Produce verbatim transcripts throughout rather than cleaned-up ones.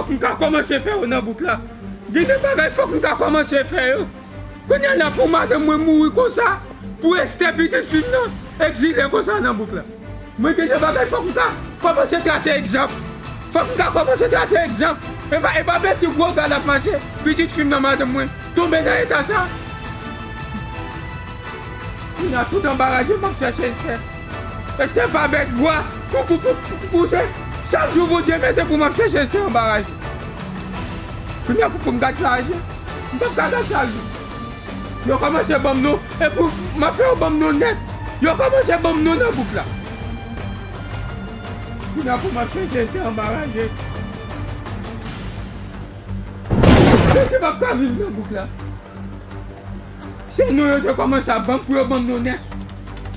Fòk m ka kòmanse fè yo nan bouk la. Gen de bagay fòk m ka kòmanse fè yo. Kounye a la pou madanm mwen mouri konsa, pou Estè pitit fi m nan egzile konsa nan bouk la. Mwen gen de bagay fòk m ka kòmanse trase egzanp. Fòk m ka kòmanse trase egzanp. E pa, e pa bèti gwo ga l ap mache, pitit fi m nan madanm mwen tonbe nan eta sa. Kounye a tout anbaraje m ap chèche Estè. Estè pa bèt bwa pou, pou, pou, pou, pou se chak jou Bondye mete pou m ap chèche Estè anbaraje. Kounye a pou, pou m gad sa aje, m p ap ka gad sa aje. Yo kòmanse ban m non, e pou m ap fè yo ban m non nèt. Yo kòmanse ban m non nan bouk la. Kounye a pou m ap chèche Estè anbaraje. Bondye p ap ka viv nan bouk la. Se non yo te kòmanse ap ban m pou yo ban m non nèt.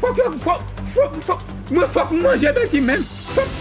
Fòk yo, fòk, fòk, fòk, mwen fòk m manje bèti menm. Fòk.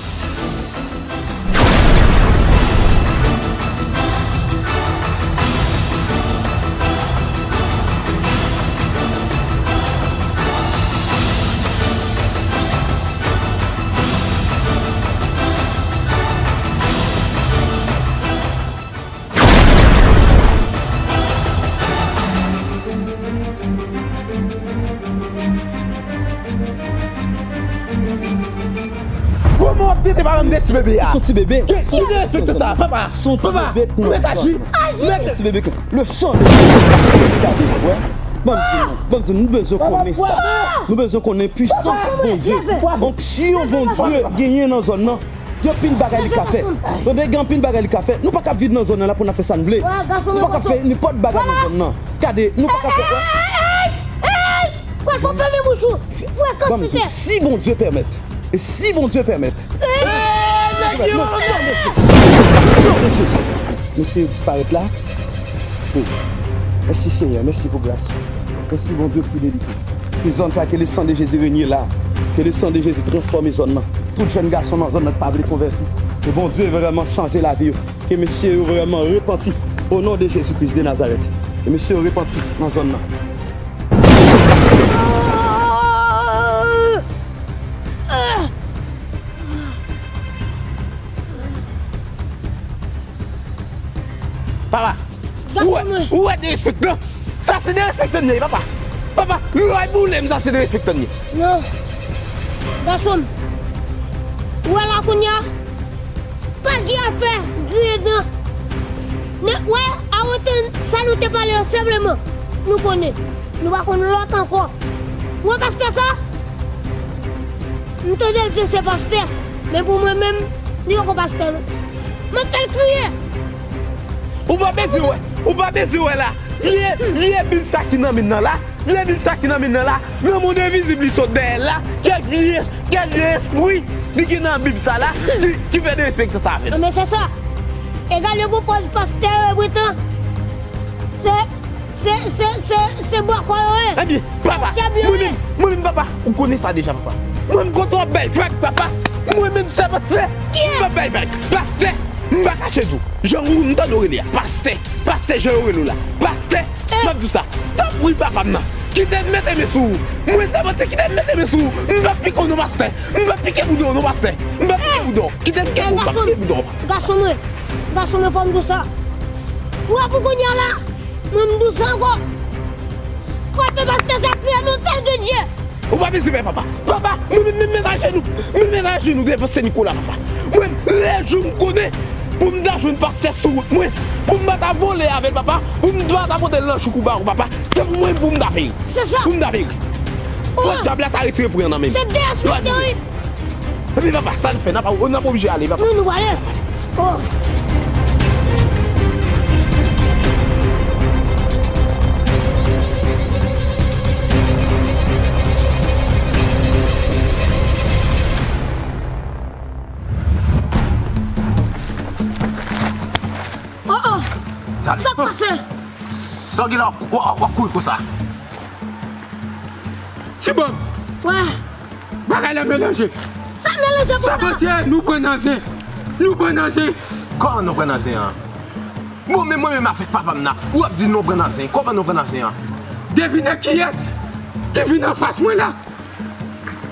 Kòman w ap tete madanm de ti bebe a? Son ti bebe. Ki, ki derespektan sa, papa? Son ti bebe. Papa, mèt aji. Son ti bebe. Le sang de Jésus. Gade, frè. Ban m di nou, ban m di nou, nou bezwen konnen sa. Nou bezwen konnen pwisans Bondye. Onksyon Bondye genyen nan zòn nan. Gen anpil bagay li ka fè. Tande, gen anpil bagay li ka fè. Nou pa ka viv nan zòn nan la pou n ap fè sa n vle. Nou pa ka fè nenpòt bagay nan zòn nan. Gade, nou pa ka fè. Ey, ey, ey, ey! Pral pou fèmen bouch ou. Frekan, si Bondye pèmèt. E si Bondye pèmèt. Ey, nèg yo, le sang de Jésus. Le sang de Jésus. Mesye yo disparèt la. Oh. Mèsi Senyè, mèsi pou gras ou. Mèsi Bondye pou fidelite. Ke zòn sa, ke le sang de Jésus renye la. Ke le sang de Jésus transfòme zòn nan. Tout jèn gason nan zòn nan ki pa vle konvèti. Ke Bondye vrèman chanje lavi yo. Ke mesye yo vrèman repanti. O non de Jezi Kris de Nazarèt. Ke mesye yo repanti nan zòn nan. Papa, ou wè, ou wè derespektan? Sa se derespektan m ye, papa. Papa, lòy boule m, sa se derespektan m ye. Non. Gason m, ou wè la kounye a, pa gen afè griyen dan. Men, wè, a otan sa nou te pale yo, senpleman, nou konnen. Nou pa konn lòt ankò. Ou wè pastè sa? M tande l di se pastè, men pou mwen menm, li poko pastè non. M ap fè l kriye. Ou pa bezwen wè, ou pa bezwen wè la. Vye, vye Bib sa ki nan men l nan la, vye Bib sa ki nan men l nan la, nan mond envizib li sot dèyè l la, kèk vye, kèk vye espri li gen nan Bib sa la, ki, ki fè derespektan sa avè l. Non, men se sa. Egal yo pou pòz pastè yo, e pwitan, se Se, se, se, se bòkò yo ye. Ebyen, papa, mwen menm, mwen menm, papa, ou konnen sa deja, papa. Mwen menm, kote w ap bay vag, papa, mwen menm, se pastè, m p ap bay vag. Pastè, m pa kache di w. Jan ou, m tande w rele a. Pastè, pastè, jan yo rele w la. Pastè, m ap di w sa. Tanpri, papa m nan. Kite m mete men sou ou. Mwen, se pastè, kite m mete men sou ou. M p ap pike w non, pastè. M p ap pike bouda w non, pastè. M p ap pike bouda w. Kite m kenbe w, m p ap pike bouda w. Gason mwen, gason mwen, fò m di w sa. Ou wè pou kounye a la, mwen m di w sa ankò. Frape pastè sa kriye non, sèl de Dye. Ou pa bezwen pè, papa. Papa, mwen menm, mwen met ajenou, mwen met ajenou devan Sen Nikola, papa. Mwen, lejou m konnen pou m ta jwenn pastè sou wout mwen, pou m pa ta vole avè l, papa, pou m pa ta pote l nan chouk ou ba ou, papa, se pou mwen pou m ta peye. Se sa. Pou m ta peye. Fò dyab la ta retire pwen nan men m. Se derespekte, wi. Epi papa, sa n fè? N ap, n ap oblije ale, papa. Non, nou prale. Oh. Oh, oh. Sa k pase? Sa w gen la, w ap, w ap, w ap kouri konsa? Tibòm! Wè. Bagay la melanje. Sa melanje konsa? Sa kote nou pran nan zen? Nou pran nan zen. Kòman nou pran nan zen an? Mwen menm, mwen menm avèk papa m nan, ou ap di nou pran nan zen. Kòman nou pran nan zen an? Devine kiyès ki vin anfas mwen la.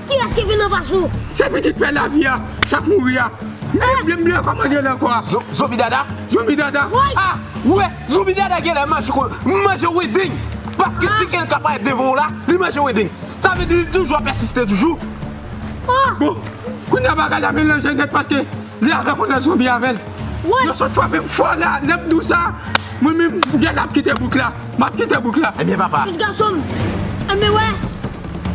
Kiyès ki vin anfas ou? Se pitit pè Lavi a, sa k mouri a. Li bliye kòman li rele ankò a? Zo- Zonbi dada. Zonbi dada. Woy! Ah, ou wè, zonbi dada genlè manje ko- manje wedding. Paske si gen l k ap parèt devan w la, li manje wedding. Sa vle di li toujou ap pèsiste toujou. Oh! Bon, kounye a bagay la melanje nèt paske li avèk yon lòt zonbi avè l. Woy! Yo sot frape m fò la, lè m di w sa, mwen menm, m gentan ap kite bouk la. M ap kite bouk la. Ebyen, papa. Pitit gason m. Enben, wè.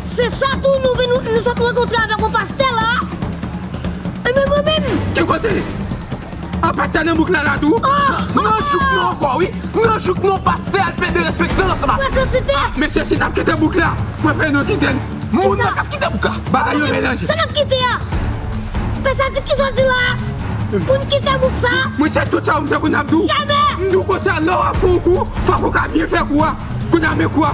Se sa tou nou vin, nou sot rankontre avèk yon pastè la. Enben, mwen menm. Ki kote? An pastè nan bouk la, la tou? Oh! Nan jouk nou ankò, wi. Nan jouk nou pastè al fè derespektan ansanm avèk. Frekansite. Ah, mesye, si n ap kite bouk la, mwen fè nou kite l. Moun nan k ap kite bouk la. Bagay yo melanje. Sa n ap kite a? Pè sa di ki sa w di la? Pou n kite bouk sa? Mwen se tout sa w te konn ap di w. Jamè! M di w konsa, lè w ap fè yon kou, fòk ou ka byen fè kou a. Kounye a men kou a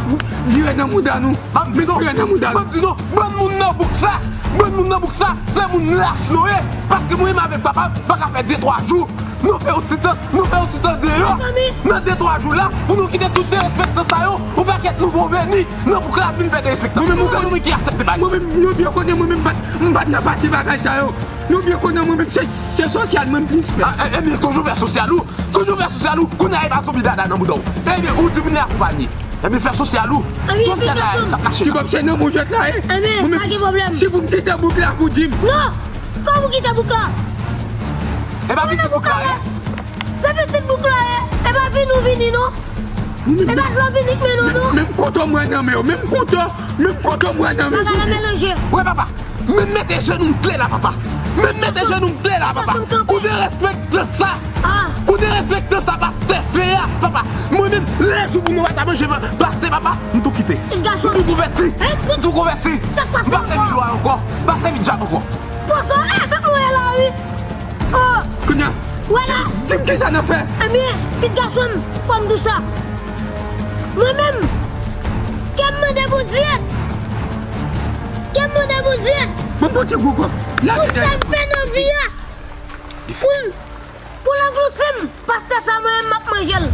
vire nan mouda nou. Ban m di non. Vire nan mouda nou. Ban m di non. Bann moun nan bouk sa, bann moun nan bouk sa, se moun lach nou ye. Paske mwen menm avèk papa m pa ka fè de twa jou. Nou fè yon ti tan, nou fè yon ti tan deyò. Mezanmi. Nan de twa jou la, pou nou kite tout derespektan sa yo, yon pakèt nouvo vini nan bouk la vin fè derespektan. Mwen menm, mwen menm, ki aksepte bagay. Mwen menm, nou byen konnen, mwen menm, m pa t, m pa t nan pati bagay sa yo. Nou byen konnen, mwen menm, se, se sosyal mwen m plis fè. Ah, e, e, toujou fè sosyal ou, toujou fè sosyal ou, kounye a e pa zonbi dada nan mouda w. Ebyen, ou di moun akonpanye. Ebyen, fè sosyal ou. Ebyen, sosyal la, e, k ap kache. Ti Bòb, se nan mwen jwèt la, e. Ebyen, pa gen pwoblèm. Si pou m kite bouk la, pou di m. Non! Kòman w kite bouk la? E pa pitit bouk la, e. Se pitit bouk la, e. E pa vini w vini, non. E pa dlo vini k mennen w, non. Menm kouto m wè nan men w, menm kouto, menm kouto m wè nan men w. Bagay la melanje. Wè, papa, menm mete jenou m tle la, papa. Menm mete jenou m tle la, papa. Pou derespektan sa. Ah. Pou derespektan sa, pastè fè a, papa. Mwen menm, lè jou pou mwen pa ta manje pastè, papa, m tou kite. M tou konvèti. M tou konvèti. M pa sèvi dlo a ankò. M pa sèvi dyab ankò. Pòsò, e, fèk mwen la, wi. Oh. Kounye a, wè la. Di m kisa n ap fè. Ebyen, pitit gason m, fò m di w sa. Mwen menm, kè m mande Bondye. Kè m mande Bondye. Bon, Bondye gwo kòb. Tout sa m fè nan vi a. Pou l, pou l anglouti m, pastè sa mwen menm m ap manje l.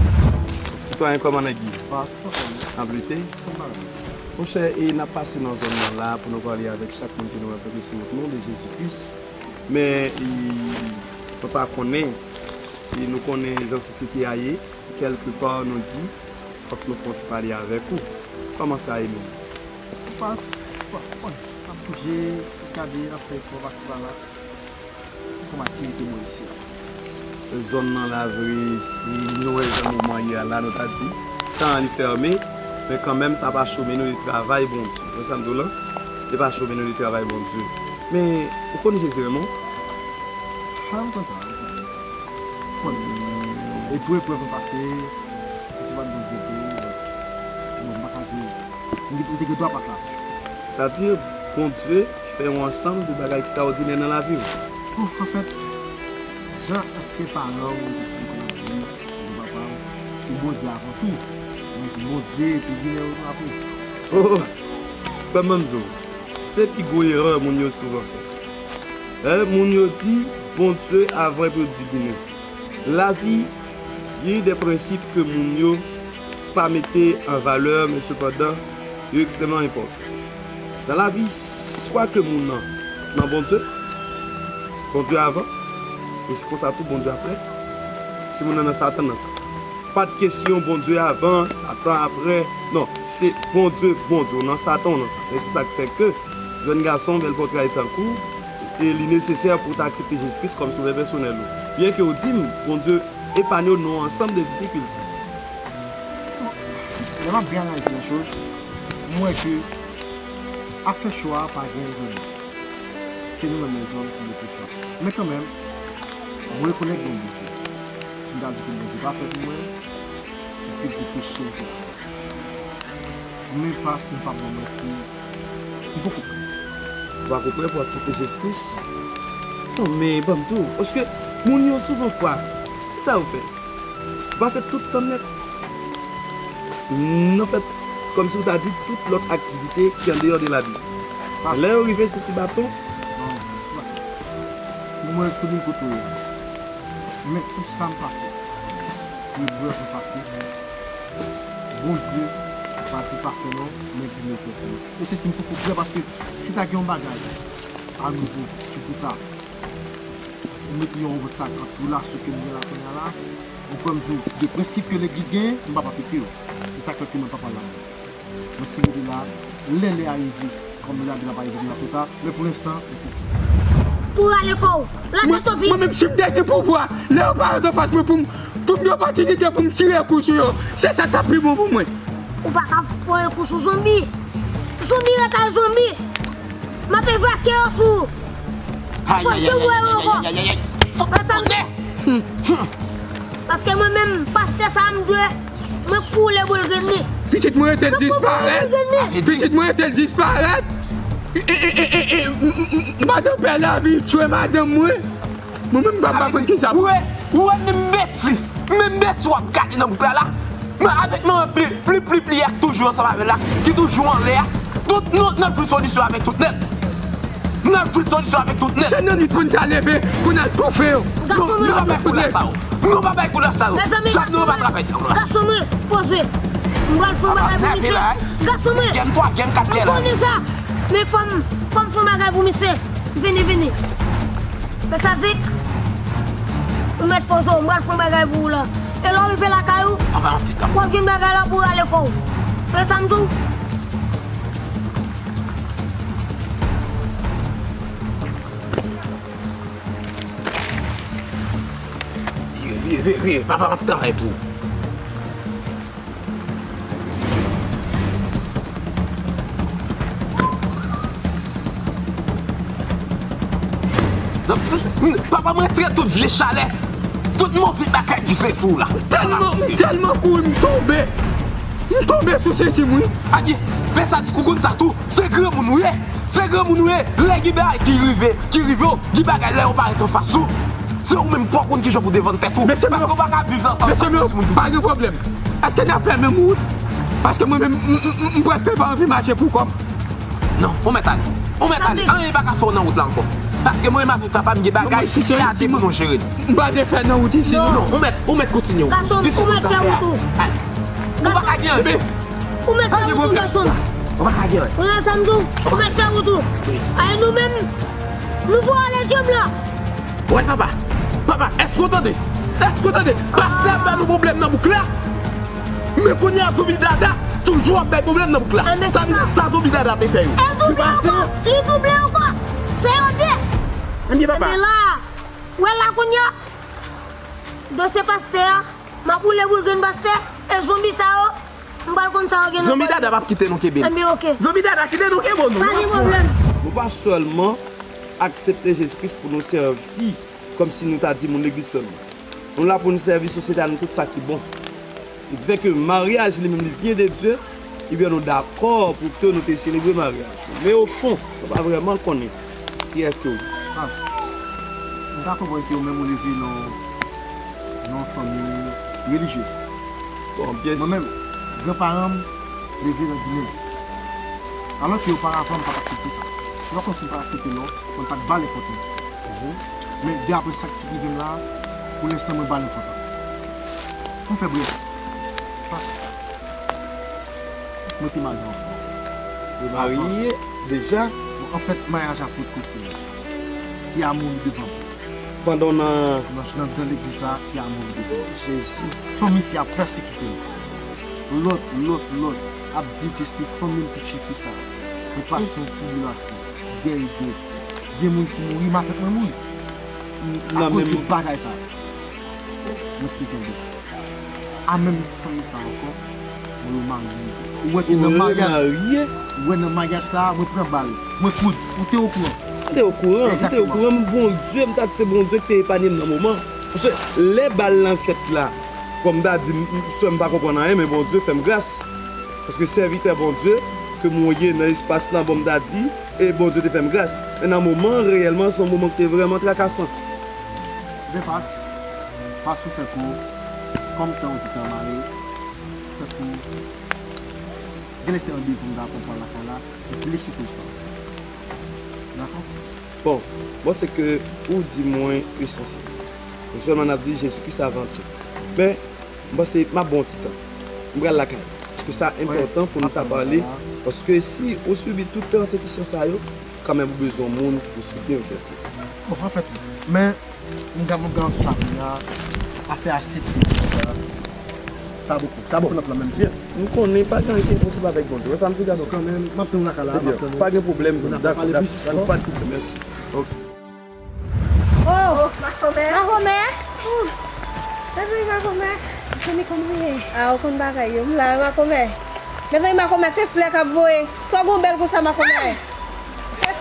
Sitwayen, kòman nèg ye? Pastè, kòman? Ap lite? Kòman? Monchè, e n ap pase nan zòn nan la pou nou pale avèk chak moun ke nou rankontre sou wout nou, de Jezi Kris. Men, e, nou pa konnen, e nou konnen jan sosyete a ye, kèlkepa nou di, fòk nou fè yon ti pale avèk ou. Kòman sa ye menm? Pas, pa, pa, n ap bouje, gade, n ap fè efò pase pa la. Kòm aktivite bò isi a. Zòn nan la vre, e, nou wè jan moman ye a la, nou ta di, tan an li fèmen, men kanmenm sa pa chome nou de travay Bondye. Ou wè sa m di w lan? Li pa chome nou de travay Bondye. Men, ou konn Jezi renmen w? A, m konn sa, m konn. M konn. Eprèv, eprèv m pase, si se pa t Bondye tou, bon, m pa ka di, m te gen dwa pa t la toujou. Sètadi, Bondye fè yon ansanm de bagay ekstraòdinè nan lavi w. Bon, anfèt, jan ansyen paran w te toujou konn ap di, Bondye papa m, se Bondye avan tou. Men se Bondye te genyen yo tou apre. Oh, oh. Ban m di w, se pi gwo erè moun yo souvan fè. Lè moun yo di, Bondye avan epi yo di Bondye. Lavi, gen de prensip ke moun yo pa mete an valè, men sepandan, yo ekstrèmman enpòtan. Nan lavi, swa ke moun nan nan Bondye, Bondye avan, e se konsa tou Bondye aprè. Si moun nan nan Satan, nan Satan. Pa t kesyon Bondye avan, Satan aprè. Non, se Bondye, Bondye, ou nan Satan, ou nan Satan. E se sa k fè ke jèn gason, bèl pòtre a tankou, e li nesesè pou w ta aksepte Jezi Kris kòm sovè pèsonèl ou. Byenke w di m, Bondye epanye w nan yon ansanm de difikilte. Lè m ap byen analize lè choz, m wè ke afè chwa a pa gen règleman. Se nou menm lèzòm ki dwe fè chwa. Men kanmenm, mwen rekonèt gen yon Bondye. Si m ta di ke Bondye pa fè pou mwen, se pi gwo peche m fè. Men pa si m p ap ba w manti, m poko prè. Ou pako prè pou aksepte Jezi Kris? Non, men ban m di w, paske moun yo souvan fwa, kisa yo fè? Ou pase tout tan nèt. N-, anfèt, kòmsi ou ta di tout lòt aktivite ki andeyò de lavi. Lè yo rive sou ti baton. Non, se pa sa. Pou mwen, sou liy kote w ye. Men tout sa m pase, pou eprèv m pase, Bondye pa di pa fè non, men pou mwen fè pou mwen. E se si m poko prè, paske si ta gen yon bagay a nouvo ki pou ta Ou mete yon obstak ant relasyon ke m gen la kounye a la. Ou konprann, m di w, de prensip ke legliz genyen, m p ap aplike yo. Se sa k fè ke mwen pa pral la. Mwen si rete la, lè lè a rive, kòm Miladè la pa rive la twò ta, men pou lenstan, mwen konprann. Pou rale kò w, la tèt o vit. Mwen menm, si m te gen pouvwa, lè yo parèt anfas mwen pou m, pou m gen opòtinite pou m tire kou sou yo, se sa k t ap pi bon pou mwen. Ou pa ka pran yon kou sou zonbi. Zonbi rete zonbi. M ap evakye yo sou ou. Fòk se ou wè yo ankò. Fòk sa m... Paske mwen menm, pastè sa a m dwe, mwen koule boul grenn li. Pitit mwen rete l disparèt. Pitit mwen rete l disparèt. E, e, e, e, e, m, m, m, madan pè lavi tchwe madanm mwen. Mwen menm m pa konn kisa. Ou wè, ou wè menm beti, menm beti w ap gade nan bouk la la. Men avèk manman pli, pli, pli, pli a k toujou ansanm avè l la, ki toujou anlè a. Donk, nou, n ap jwenn solisyon avèk tout nèt. N ap jwenn solisyon avèk tout nèt. Se nan nwit pou n ta leve, pou n al toufe yo. Nou, nou pa bay koulè sa yo. Nou pa bay koulè sa yo. Mezanmi, gason mwen, gason mwen, poze. M pral fè yon bagay pou misye. Gason mwen, m konnen sa. Men fò m, fò m fè yon bagay pou misye. Vini, vini. Mè Sadik, ou mèt poze w, m pral fè yon bagay pou ou la. E lè w rive lakay ou, w ap jwenn bagay la pou w rale kò w. Ou wè sa m di w? Vire, vire, vire, vire, papa m ap travay pou ou. Donk, si, m, papa m retire tout vye chalè, tout move bagay ki fè sou ou la. Tèlman, m tèlman kouri, m tonbe. M tonbe sou senti m, wi. Adye, men sa di kou konn sa tou, se granmoun ou ye. Se granmoun ou ye. Lè gen bagay ki rive, ki rive w, gen bagay lè yo parèt anfas ou. Se ou menm fò w konn kijan pou defann tèt ou. Paske w pa ka viv nan tan sa pou timoun. Mesye m yo, pa gen pwoblèm. Èske n ap fè menm wout? Paske mwen menm, m, m, m, m prèske pa anvi mache pou kò m. Non, ou mèt ale. Ou mèt ale. Anyen pa ka fè w nan wout la ankò. Paske mwen menm avèk papa m gen bagay, se a de pou nou jere l. M pa vle fè nan wout isit non. Non, ou mèt, ou mèt kontinye wout ou. Gason m, ou mèt fè wout ou. Ou pa ka gen anyen. Ou mèt fè wout ou, gason m. Ou pa ka gen anyen. Ou wè sa m di w? Ou mèt fè wout ou. Ay, nou menm, nou vo ale djanm la. Wè papa, papa, èske w tande? Èske w tande? Pastè ap ba nou pwoblèm nan bouk la. Men kounye a zonbi dada toujou ap bay pwoblèm nan bouk la. Sa vin sa zonbi dada te fè yo. Li double ankò. Li double ankò. Se yo de. Ebyen papa. Ebyen la, wè la kounye a. Dosye pastè a, m ap boule boul grenn pastè, e zonbi sa yo, m pral konn sa yo gen nan kò yo. Zonbi dada p ap kite nou kenbe l. Ebyen oke. Zonbi dada kite nou kenbe w non. Pa gen pwoblèm. Nou pa sèlman aksepte Jezi Kris pou nou sèvi kòmsi nou ta di moun legliz sèlman. Nou la pou nou sèvi sosyete a nan tout sa ki bon. Li di fè ke maryaj li menm li vyen de Dye, ebyen nou dakò pou ke nou te selebre maryaj ou. Men ofon, nou pa vrèman konnen kiyès ke w ye. Ah, m ka konprann ke ou menm ou leve nan, nan yon fanmi relijyez. Bon, byen si. Mwen menm, granparan m leve nan Ginen. Alò ke oparavan m pa t aksepte sa. Se pa kòmsi m pa t aksepte non, mwen pa t ba l enpòtans. Men de apre sa k t rive m la, pou lenstan mwen ba l enpòtans. Pou fè brèf, pas, mwen te marye anvan. Ou marye deja? Bon, anfèt, maryaj la potko fini. Fi a mouri devan mwen. Pandan w nan... Nan, nan, nan legliz la, fi a mouri devan mwen. Jezi. Fanmi fi a pèsekite m. Lòt, lòt, lòt ap di m ke se fanmi m ki tiye fi sa. Mwen pase yon tribilasyon, dèy, dèy. Gen moun ki mouri, matant mwen mouri. Akoz de bagay sa. Mwen se kenbe. A menm fanmi sa ankò, mwen remarye. Ou wè ke nan maryaj, ou wè nan maryaj sa, mwen pran bal, mwen koud. Ou te okouran? M te okouran, m te okouran, m Bondye, m ta di se Bondye ki te epanye m nan moman. Paske lè bal lan fèt la, bon, m ta di, m, m, sè m pa konprann anyen, men Bondye fè m gras. Paske sèvitè Bondye ke mwen ye nan espas lan, bon, m ta di, e Bondye te fè m gras. Men nan moman an, reyèlman, se yon moman ki te vrèman trakasan. Ebyen, pas, pas pou fè kou, kòm tan ou te tan mare, fè kou, genlè se yon devan m ta pran pran lakay la, reflechi pou istwa. Dakò? Bon, m panse ke ou di mwen esansyèl. Nou sèlman n ap di Jezi Kris avan tou. Men, m panse m ap ba w ti tan. M pral lakay. Paske sa enpòtan pou nou ta pale. Paske si ou sibi tout pèsekisyon sa yo, kanmenm ou bezwen yon moun ki pou soutni w kèlke. Bon, anfèt, men M gen, m gen sou sa kounye a. Afè a se ti sa. Sa boukou. Sa boukou nan plan menm. M konnen pa gen anyen ki enposib avèk Bondye. Wè sa m di w, gason? Kanmenm, m ap tann w lakay la, m ap tann w. Pa gen pwoblèm. Dakò, dakò. Pa de pwoblèm, mèsi. Ok. Oh! Makomè! Makomè! Mezanmi, Makomè! Mezanmi, kòman w ye? Ah, ou konn bagay yo. M la, Makomè. Mezanmi, Makomè, se flè k ap voye. Sa w gen w bèl konsa, Makomè? An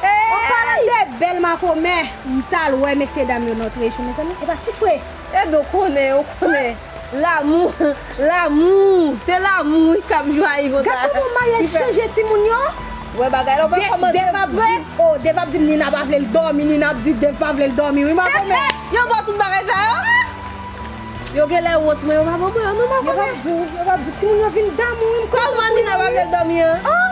palan de bèl, Makomè, m t al wè mesye dam yo nan trejou, mezanmi. E pa ti fre. Ebyen, ou konnen, ou konnen. Lanmou, lanmou, se lanmou wi k ap jwayi konsa. Gad kòman maryaj chanje timoun yo. Wè bagay la, ou pa kòmante vre. Dev ap di, oh, Dev ap di m Nina pa vle l dòmi, Nina ap di Dev pa vle l dòmi wi, Makomè. Yo ba w tout bagay sa yo? Yo genlè wont mwen, yo pa ban mwen yo non, Makomè. Yo p ap di w, yo p ap di w, timoun yo vin damou wi, m kontan pou yo wi. Kòman Nina pa vle l dòmi an? Oh!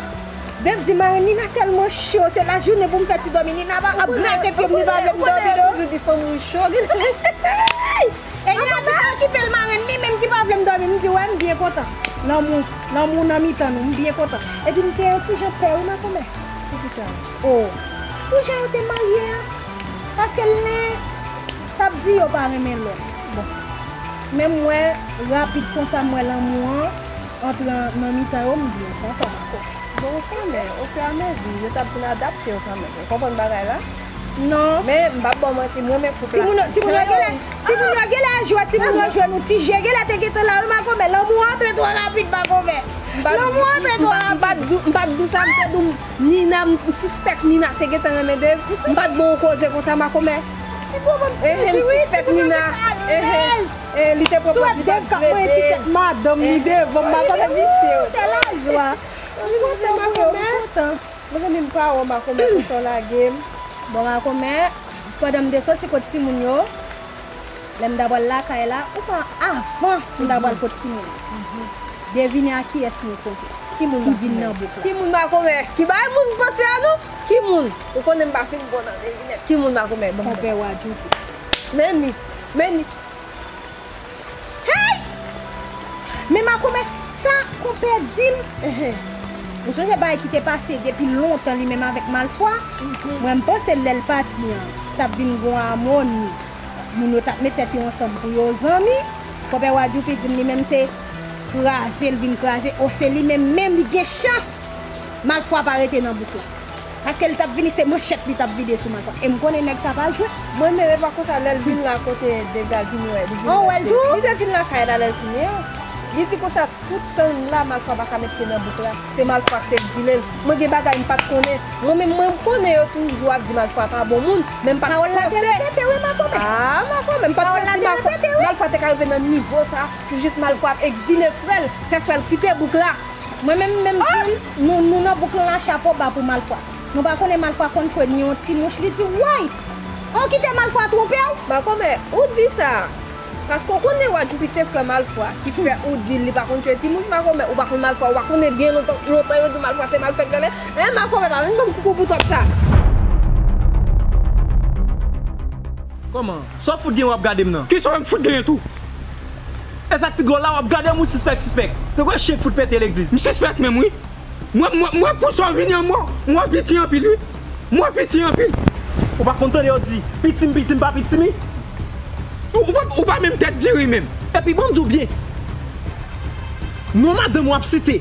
Dev di marenn Nina tèlman cho, se lajounen pou m fè ti dòmi, Nina pa ap grate pye m, li pa vle m dòmi non. Ou konnen yo toujou di fanm wi cho, gen sa. E Nina di pa okipe l, marenn li menm ki pa vle m dòmi. M di, wè, m byen kontan. Lanmou, lanmou nan mitan nou, m byen kontan. Epi m te yon ti jan pè wi, Makomè. Poukisa? Oh, pou jan yo te marye a. Paske l nen t ap di yo pa renmen lòt. Bon. Men m wè, rapid konsa, m wè lanmou an antre nan mitan yo, m byen kontan, Makomè. Bon, ou konnen, ofiramezi, yo t ap vin adapte yo kanmenm. Ou konprann bagay la? Non. Men, m p ap ba w manti, m renmen koup la. Timoun yo, timoun yo genlè, timoun yo genlè jwe, timoun yo jwe nou ti je, genlè te gentan la, wi, Makomè, lanmou antre twò rapid, Makomè. Lanmou antre twò rapid. M pa t di w, m pa t di w sa, m te di w, Nina, m, m sispèk Nina te gentan renmen Dev. M pa t ba w koze konsa, Makomè. Ti bonbon m sezi wi, ti bonbon m alèz. Eh, li te pran pòz li pa t vle Dev. Madanm li devan m, Makomè. Visye. Tè lajwa. M kontan pou yo, m kontan. Mezanmi, m pa wè w, Makomè, konsa w lage m. Bon, Makomè, pandan m te soti kot timoun yo, lè m ta pral lakay la, ou pa, avan m ta pral kot timoun yo. Devine a kiyès mwen kote, ki vin nan bouk la. Ki moun, Makomè? Ki bay moun panse a nou? Ki moun? Ou konnen m pa fin bon nan devine. Ki moun, Makomè? Bon. Konpè Wadjoupi. Men ni, men ni. Hey! Men Makomè, sa konpè di m, ou sonje bagay ki te pase depi lontan li menm avèk Malfwa? Mwen, m panse lè l pati an, t ap vin gon amoni. Moun yo t ap met tèt yo ansanm pou yo zanmi. Konpè Wadjoupi di m li menm se kraze l vin kraze, o se li menm, men li gen chans Malfwa pa rete nan bouk la. Paske li t ap vini, se manchèt li t ap vide sou Malfwa. E m konnen nèg sa pa jwe. Mwen menm, e pa konsa, lè l vin la kote Dev la vin wè, li vin wè Dev. Li te vin lakay la lè l fini an. Li di konsa, tout tan l la, Malfwa pa ka met pye nan bouk la. Se Malfwa k te egzile l. Mwen gen bagay m pa t konnen. Mwen menm, mwen konnen yo toujou ap di Malfwa pa bon moun, men m pa t panse. Pawòl la te repete, wi, Makomè. Ah, Makomè, m pa t panse Malfwa te ka rive nan nivo sa, pou jis Malfwa ap egzile frè l, fè frè l kite bouk la. Mwen menm, menm di l, nou, nou nan bouk lan la, chapo ba pou Malfwa. Nou pa konnen Malfwa konn tchwe ni yon ti mouch, li di, way! An kite Malfwa twonpe w? Makomè, ou di sa. Paske w konnen Wadjoupi se frè Malfwa, ki fè ou di li pa konn tchwe ti mouch, Makomè, ou pa konn Malfwa, ou pa konnen byen lontan, lontan yo di Malfwa se malfèktè, en, Makomè, pa vin ban m koukou pou twòp sa. Kòman? Sa w fout gen w ap gade m nan? Kisa w fout genyen tou? E sa k pi dwòl la, w ap gade m ou sispèk, sispèk. Tankou chen k fout pete legliz. M sispèk menm, wi. Mwen, mwen, mwen, pou sa w vini an mwen, mwen piti anpil, wi. Mwen piti anpil. Ou pa konn tande yo di, piti m, piti m, pa piti m, wi. Ou, ou pa, ou pa menm tèt diri menm. Epi ban m di w byen, non madanm w ap site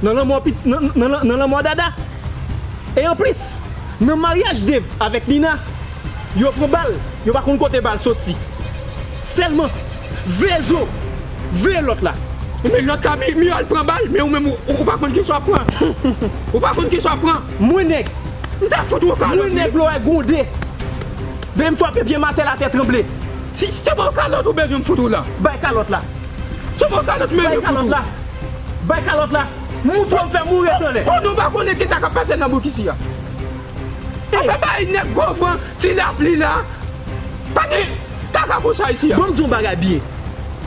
nan lanmò pit-, nan, nan, nan, nan lanmò Dada. E anplis, nan maryaj Dev avèk Nina, yo pran bal, yo pa konn kote bal soti. Sèlman, veye zo, veye lòt la. Men lòt la, mi, mi al pran bal, men ou menm, ou, ou pa konn kisa w ap pran. Ou pa konn kisa w ap pran. Mwen nèg. M ta fout ou yon kalòt. Mwen nèg lò e gwonde. Depi m frape pye m atè, latè tranble. Si, si se pa yon kalòt ou bezwen m fout ou la. Bay kalòt la. Se pa yon kalòt m bezwen fout ou. Bay kalòt la. Bay kalòt la. Mouton m fè mouri etan lè. Konnen w pa konnen kisa k ap pase nan bouk isi a. Afè bay nèg gwo van, ti lapli la. Pa gen kaka konsa isi a. Ban m di w yon bagay byen.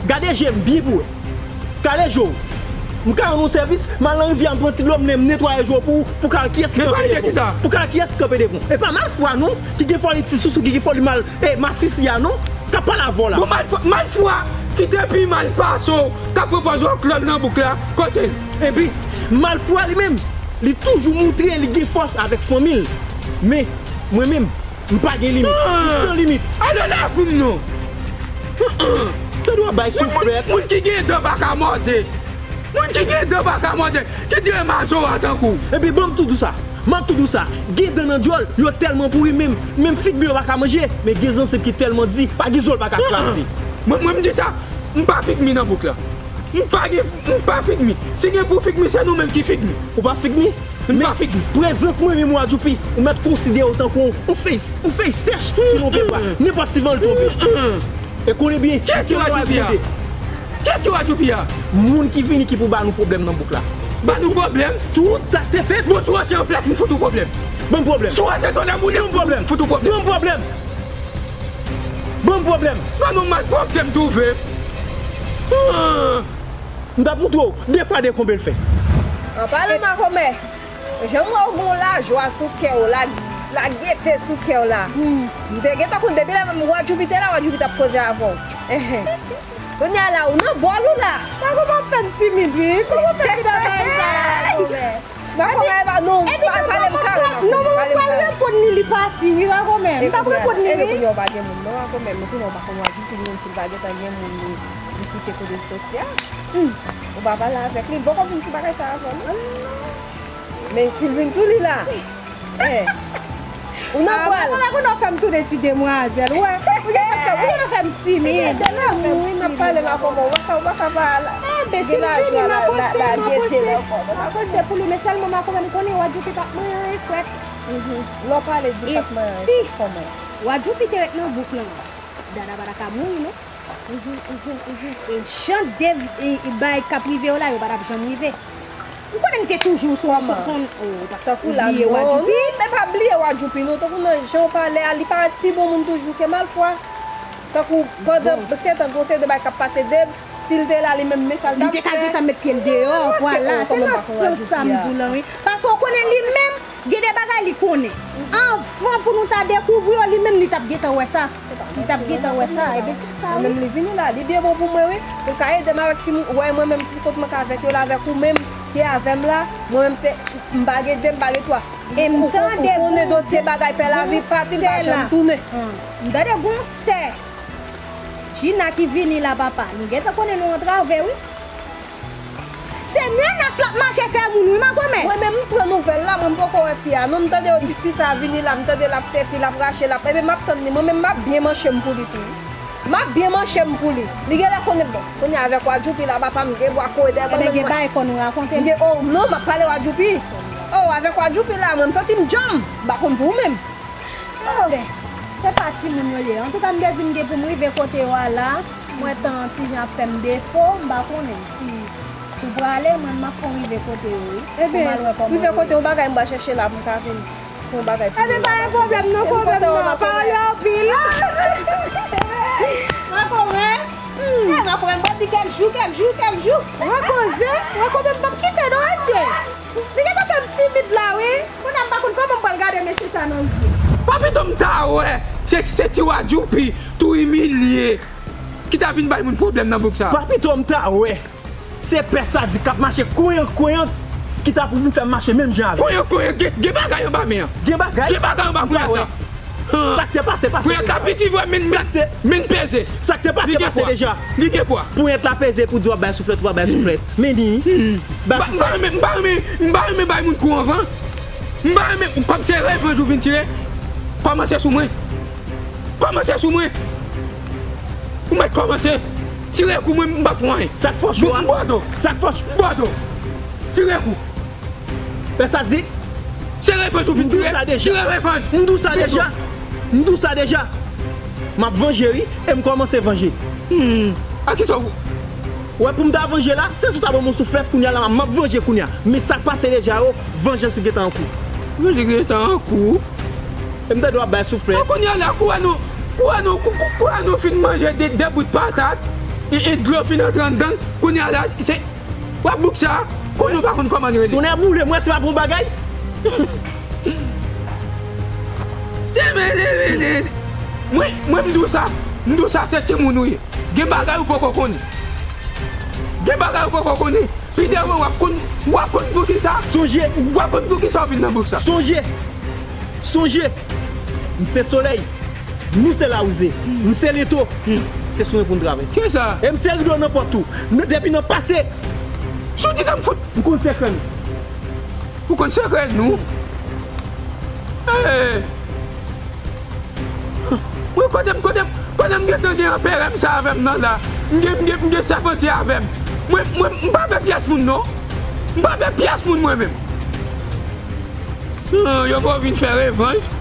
Gade je m byen pou wè. Kale je w. M ka rann ou sèvis, m al nan rivyè a, m pran ti dlo, m ne-, m netwaye je w pou, pou ka wè kiyès ki kanpe devan w. Pou ka wè kiyès ki kanpe devan w. E pa Malfwa non, ki gen fòli ti sousou, ki gen fòli mal, e masisi a non, k ap pale avè w la. Bon, Malfwa, Malfwa ki te pi mal pase w, k ap pran pòz wòklòd nan bouk la, kote l? Epi, Malfwa li menm, li toujou moutre li gen fòs avèk fanmi l. Men, mwen menm, M pa gen limit. M san limit. Ale lavi m non. Tande w ap bay souflèt. Moun ki gen dan pa ka mòde. Moun ki gen dan pa ka mòde. Ki dire mazora tankou. Epi ban m tou di w sa. M ap tou di w sa. Gen dan nan dyòl, yo tèlman pouri menm, menm fig yo pa ka manje. Men gen zansèt ki tèlman di, pa gen zo l pa ka kraze. Mwen, mwen m di sa, m pa figmi nan bouk la. M pa gen, m pa figmi. Si gen pou figmi, se nou menm ki figmi. Ou pa figmi? M pa figmi. Prezans mwen menm Wadjoupi, ou mèt konsidere w tankou yon fèy, yon fèy sèch ki tonbe bwa. Nenpòt ti van l tonbe. E konnen byen, kiyès ki Wadjoupi a? Kiyès ki Wadjoupi a? Moun ki vini ki pou ba nou pwoblèm nan bouk la. Ba nou pwoblèm? Tout sa k te fèt. Bon, si w se an plas, m fout ou pwoblèm. Ban m pwoblèm. Si w se tonnè boule, m fout ou pwoblèm. Ban m pwoblèm. Ban m pwoblèm. Ban nou malpwòpte m twouve. Ah! M t ap montre w de fwa de konbyen l fè. An palan makomè, jan m wè w gen lajwa sou kè w la, lagete sou kè w la. M te gentan konn depi lè menm Wadjoupi te la, Wadjoupi t ap koze avè w. Kounye a la, ou nan bòl ou la. Makomè ap fè m timid wi. Kòman w fè vin nan bagay sa la, makomè? Makomè, pa, non, epi pa, non, pale m manman kareman, non, manman pale m pral kareman. Reponn li, li pati wi, makomè. M t ap reponn li wi. Epi kounye a ou pa gen moun non, makomè, men kounye a ou pa konn Wadjoupi menm si l pa gentan gen moun li, li kite kote l soti a. Ou pa pale avèk li, li poko vin sou bagay sa avè w non. Men si l vin sou li la. Eh. Ou nan pral. Makomè, konnen w fè m tounen ti demwazèl, ou wè. Ou gentan fè, ou gentan fè m timid. Gade la, wi, n ap pale la kòman, ou pa ka, ou pa ka pa la. Enben, si l vini, m a panse, m a panse, m a panse pou li, men sèlman makomè, m konnen Wadjoupi p ap manyen anyen frèt. Lè w pale di l p ap manyen anyen frèt kòman? E si Wadjoupi te ret nan bouk lan, Dada pa ta ka mouri non. E jan de, e, e, bagay k ap rive yo la, yo pa t ap janm rive. Ou konnen m te toujou sou, sou, sou, oh, ou t ap bliye Wadjoupi. Non, men pa bliye Wadjoupi non, tankou nan jan w pale a, li parèt pi bon moun toujou ke Malfwa. Tankou pandan sèt an, gon seri de bagay k ap pase de, si l te la li menm, men sa l t ap fè. Li te ka gentan met pye l deyò, vwala, se nan sans sa m di w lan wi. Paske w konnen li menm, gen de bagay li konnen. Anvan pou nou ta dekouvri yo, li menm li t ap gentan wè sa. Li t ap gentan wè sa, ebyen se sa wi. Mwen menm li vini la, li byen bon pou mwen wi. Pou l ka ede m avèk timoun, wè mwen menm ki kot mwen ka avèk yo la, avèk ou menm ki avè m la, mwen menm se, m pa gen de, m pa gen twa. E m tande gon sèl. Ou konnen dosye bagay pè lavi fasil pa janm tounen. M tande gon sè Jina ki vini la papa, nou gentan konnen nou antrave wi. Se menas l ap mache fè moun wi makomè. Mwen menm m pran nouvèl la, mwen m poko wè fi a non, m tande yo di fi sa vini la, m tande l ap sèfi, l ap rache, l ap, ebyen m ap tann li, mwen menm m ap byen manche m pou li tou wi. M ap byen manche m pou li. Li genlè konnen bon, kounye a avèk Wadjoupi la papa m gen bwa kore dèyè m. Ebyen gen bagay fò nou rakonte l. M gen, oh non, m ap pale Wadjoupi. Oh, avèk Wadjoupi la, mwen m santi m djanm, m pa konn pou ou menm. Oh, se pa timoun yo ye. Antouka, m te di m gen pou m rive kote yo a la. M wè tan an ti jan ap fè m defo. M pa konnen si, si w prale, mwen, m ap fè w rive kote yo, wi. Pou m al wè kòman yo ye. Ebyen, rive kote yon bagay m pral chèche la pou m ka vin. Pou yon bagay pou nou la. Ebyen, pa gen pwoblèm non, pwoblèm non. Pale anpil. Makomè. Eh, makomè, m pral di kèk jou, kèk jou, kèk jou. Wè koze, wè koze, m p ap kite non, mesye. Li gentan fè m timid la wi. Kounye a m pa konn kòman m pral gade mesye sa nan je. Pa pito m ta wè se, se ti Wadjoupi tou imilye ki ta vin bay moun pwoblèm nan bouk sa. Pa pito m ta wè se pè sadik k ap mache kwenyank kwenyank ki ta pou vin fè m mache menm jan avè l. Kwenyank kwenyank, gen, gen bagay anba men an. Gen bagay? Gen bagay anba kwenyank sa. Sa k te pase, pase deja. Frè Kapiti vre, men, men, men peze. Sa k te pase, pase deja. Li gen pwa. Ponyèt la peze pou di w ap bay souflèt, w ap bay souflèt. Men li, m pa, m pa renmen, m pa renmen, m pa renmen bay moun kou anvan. M pa renmen, kòm se revanj ou vin tire, kòmanse sou mwen. Kòmanse sou mwen. Ou mèt kòmanse. Tire kou mwen, m pa fè anyen. Sa k fè w cho a? M bwè do. Sa k fè w cho? M bwè do. Tire kou. Pè sadik. Se revanj ou vin tire. Tire revanj. M di w sa deja. M di w sa deja. M ap vanje wi, e m kòmanse vanje. Hmm. A kisa w... Ou wè pou m ta vanje la, se si w ta ban m yon souflèt kounye a la, m ap vanje kounye a. Men sa k pase deja yo, vanjans ou gentan an kou. Vanjans gentan an kou. E m tande w ap bay souflèt. An kounye a la, kou a nou, kou a nou, kou, kou, kou a nou fin manje de, de bout patat, e, e dlo fin antre anndan l, kounye a la, se W ap bouk sa, konnen w pa konn kòman l rele. Tonnè boule m, wè se pa bon bagay. Mwen, mwen m di w sa, m di w sa, se timoun ou ye. Gen bagay ou poko konnen. Gen bagay ou poko konnen. Pi devan w ap konn, w ap konn poukisa. Sonje. W ap konn poukisa w vin nan bouk sa. Sonje. Sonje. M se solèy. Nou se lawouze. M se leto. Se sou mwen pou n travèse. Kisa? E m se rido nan pòt ou. Depi nan pase. Chou di sa m fout. M konn sekrè nou. Ou konn sekrè nou? Hey! Mwen kote m, kote m, kote m gentan gen anperè m sa avè m nan la? M gen, m gen, m gen sèpanti avè m. Mwen, mwen, m pa pè pyès moun non. M pa pè pyès moun mwen menm. Hmm, yo poko vin fè revanj.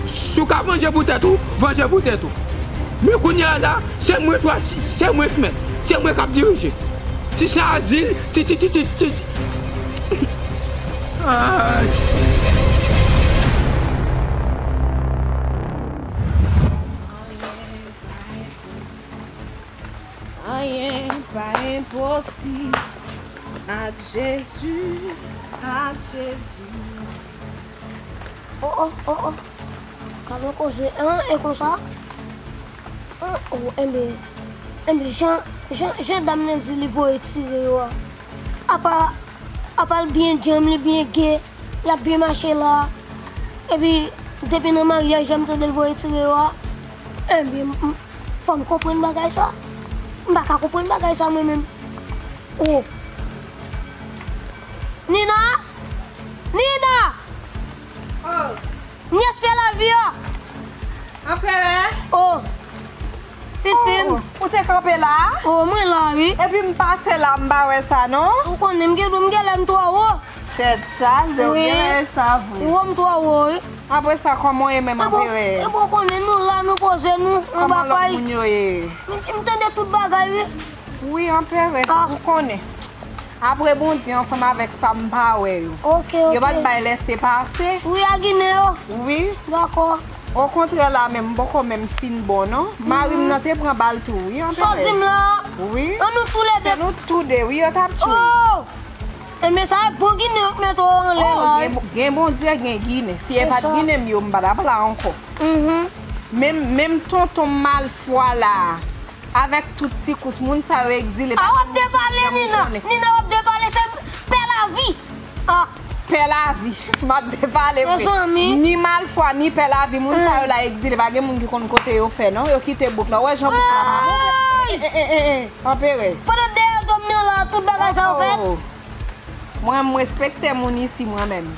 Si w ka vanje pou tèt ou, vanje pou tèt ou. Men kounye a la, se mwen twa, se mwen k mèt, se mwen k ap dirije. Ti Chazil, ti, ti, ti, ti, ti, ti. Ay. Anyen pa enposib ak Jezi, ak Jezi. Oh, oh, oh, oh. Gade yon koze, en, e konsa? En, oh, enben, enben, jan, jan, jan dam nan di li voye tire yo a. Apa, apa l byen djanm, li byen ge, l ap byen mache la. Epi, depi nan maryaj la, m tande l voye tire yo a. Enben, m, m, fò m konprann bagay sa. M pa ka konprann bagay sa, mwen menm. Oh. Nina! Nina! Oh. Nyès pè lavi a! Anperè? Oh. Pitit fi m. Oh, ou te kanpe la? Oh, mwen la, wi. Epi m pase la, m pa wè sa, non? Ou konnen m gen, m gen lè m twò wo. Tèt chaje, ou gen lè sa vre. Wi. Wo m twò wo, wi. Apre sa, kòman w ye menm, Anperè? Epi w konnen nou la, nou poze nou, anba pay. Kòman lòt moun yo ye? M, m tande tout bagay, wi. Wi, Anperè, ou konnen. Apre Bondye ansanm avèk sa m pa wè yo. Ok, ok. Yo pa t bay lèse pase. Wi, a Ginen yo. Wi. Dakò. Okontrè la menm, m poko menm fin bon non. Mari m nan te pran bal tou, wi, Anperè. Sa w di m la? Wi. An nou toulede. Se nou tou de, wi, yo t ap tchwe. Oh! Enben, sa e bon Ginen yo k mete w anlè la, wi. Gen, gen Bondye, gen Ginen. Si e pa t Ginen m yo, m pa t ap la ankò. Mhm. Menm, menm tonton m Malfwa la. Avèk tout ti kous, moun sa yo egzile. A, w ap depale, Nina. Nina, w ap depale, se pè lavi. A. Pè lavi. M ap depale vre. Mezanmi. Ni Malfwa, ni pè lavi, moun sa yo la egzile. Pa gen moun ki konn kote yo fè, non. Yo kite bouk la. Ou wè jan bouk la pa bon? Ey! Eh, eh, eh, eh. Anperè. Pandan dèyè do m nan la, tout bagay sa yo fèt. Oh, oh. Mwen, m respekte moun isi, mwen menm.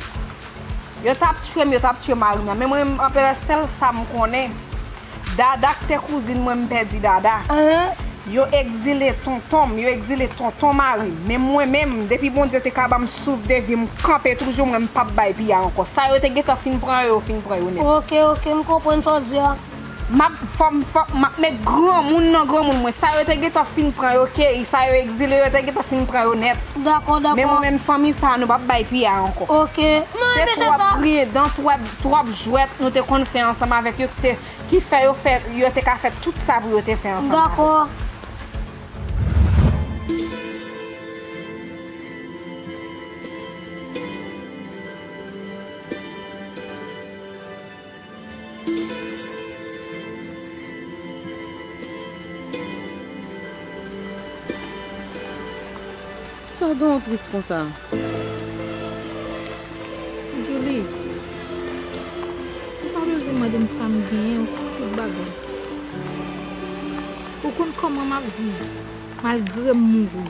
Yo t ap tchwe m, yo t ap tchwe mari m nan. Men mwen, Anperè, sèl sa m konnen, Dada k te kouzin mwen, m pèdi Dada. Yo egzile tonton m, yo egzile tonton mari m. Men mwen menm, depi Bondye te ka ban m souf de vi, m kanpe toujou, mwen, m p ap bay piya ankò. Sa yo te gentan fin pran yo, yo fin pran yo nèt. Ok, ok, m konprann sa w di a. M ap, fò m, fò m ap met granmoun nan granmoun mwen. Sa yo te gentan fin pran yo, keyi, sa yo egzile, yo te gentan fin pran yo nèt. Dakò, dakò. Men mwen menm fanmi sa, nou p ap bay piya ankò. Ok. Non, se twòp griyen dan, twòp, twòp jwèt nou te konn fè ansanm avèk yo ki te, ki fè yo fè, yo te ka fè tout sa pou yo te fè ansanm avèk. Dakò. Sa w gen w tris konsa? Julie, ou pa bezwen mande m sa m genyen, ou konn tout bagay. Ou konn kòman m ap viv, malgre m mouri.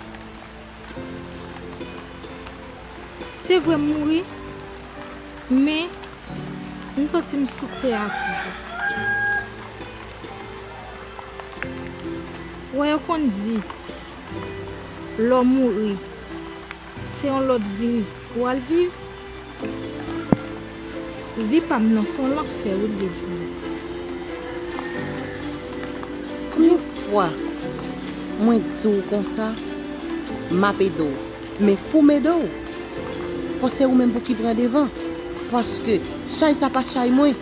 Se vre m mouri, men m santi m sou tè a toujou. Wè yo konn di, lè w mouri, se yon lòt vi ou al viv. Vi pa m nan se yon lanfè wi l ye Julie. Yon fwa mwen di w konsa, m ap ede w. Men pou m ede w, fò se ou menm pou ki pran devan. Paske chay sa pa chay mwen.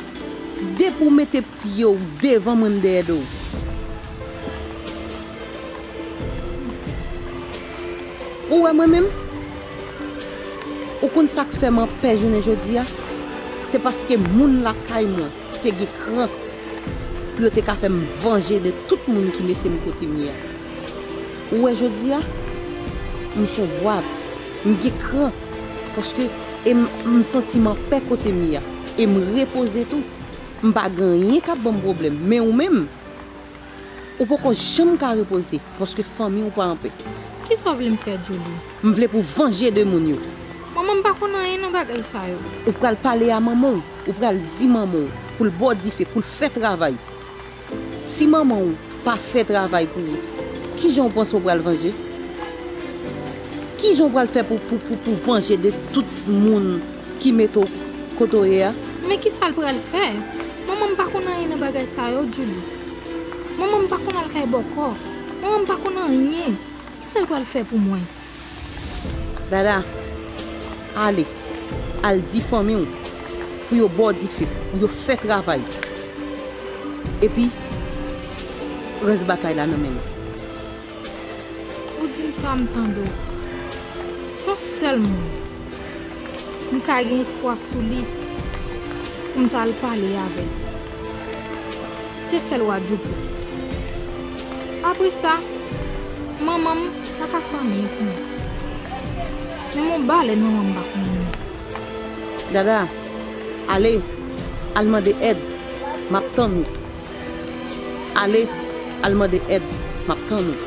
Depi w mete pye w devan mwen, m dèyè do w. Ou wè mwen menm? Ou konn sa k fè m anpè jounen jodi a? Se paske moun lakay mwen te gen kran pou yo te ka fè m vanje de tout moun ki mete m kote m ye a. Ou wè jodi a, m s on bwav, m gen kran, paske e m, m santi m anpè kote m ye a. E m repoze tou. M pa gen anyen k ap ban m pwoblèm. Men ou menm, ou poko janm ka repoze, paske fanmi w pa anpè. Kisa w vle m fè, Julie? M vle pou w vanje de moun yo. Manman m pa konn anyen nan bagay sa yo. Ou pral pale a manman w, ou pral di manman w pou l ba w dife, pou l fè travay. Si manman w pa fè travay pou ou, kijan w panse w pral vanje? Kijan w pral fè pou, pou, pou, pou vanje de tout moun ki mete w kote w ye a? Men kisa l pral fè? Manman m pa konn anyen nan bagay sa yo, Julie. Manman m pa konn al kay bòkò. Manman m pa konn anyen. Kisa l pral fè pou mwen? Dada, ale, al di fanmi w pou yo ba w dife, pou yo fè travay. Epi, rès batay la nan men nou. Ou di m sa, m tande w. Se yon sèl moun m ka gen espwa sou li pou m t al pale avè l. Se sèl Wadjoup la. Apre sa, manman m pa ka fè anyen pou mwen. Menm yon balèn manman m pa konn. Dada, ale, al mande èd. M ap tann ou. Ale, al mande èd. M ap tann ou.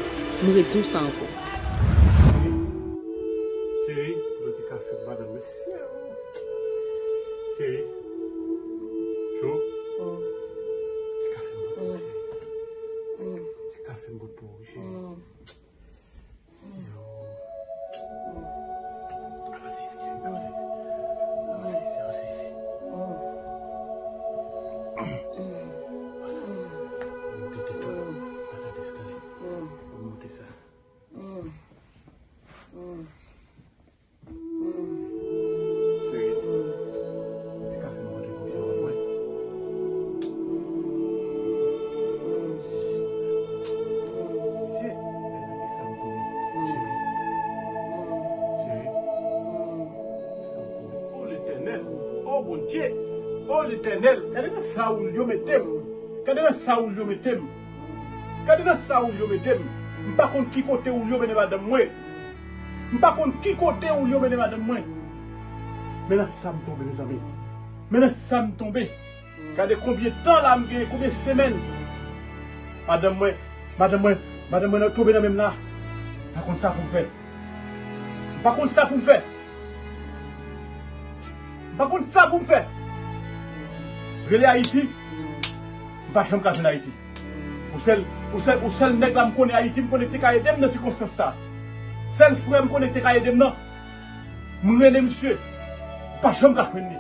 M redi w sa ankò. Cheri, mete kafe pou madanm mesye. Cheri. Cho. Mete kafe pou madanm mesye. Mete kafe pou ou, cheri. Avanse isi, avanse isi. Avanse isi, avanse isi. Vwala. Monte tèt ou. Atande, atande. Monte sa. Cheri, ti kafe m pote pou ou, cheri, mwen. Shit, gade nan ki sa m tonbe, cheri. Cheri, ki sa m tonbe? O Letènèl, o Bondye, o Letènèl, gade nan sa ou yo mete m. Gade nan sa ou yo mete m. Gade nan sa ou yo mete m. M pa konn ki kote ou yo mennen madanm mwen. M pa konn ki kote ou yo mennen madanm mwen. Men nan sa m tonbe, mezanmi. Men nan sa m tonbe. Gade konbyen tan la m genyen, konbyen semèn. Madanm mwen, madanm mwen, madanm mwen tonbe nan men m la. M pa konn sa pou m fè. M pa konn sa pou m fè. M pa konn sa pou m fè. Rele Ayiti, m pa janm ka jwenn Ayiti. Ou sèl, ou sèl, ou sèl nèg la m konnen Ayiti, m konnen ki te ka ede m nan sikonstans sa. Sèl frè m konnen ki te ka ede m nan. M rele misye, m pa janm ka jwenn li.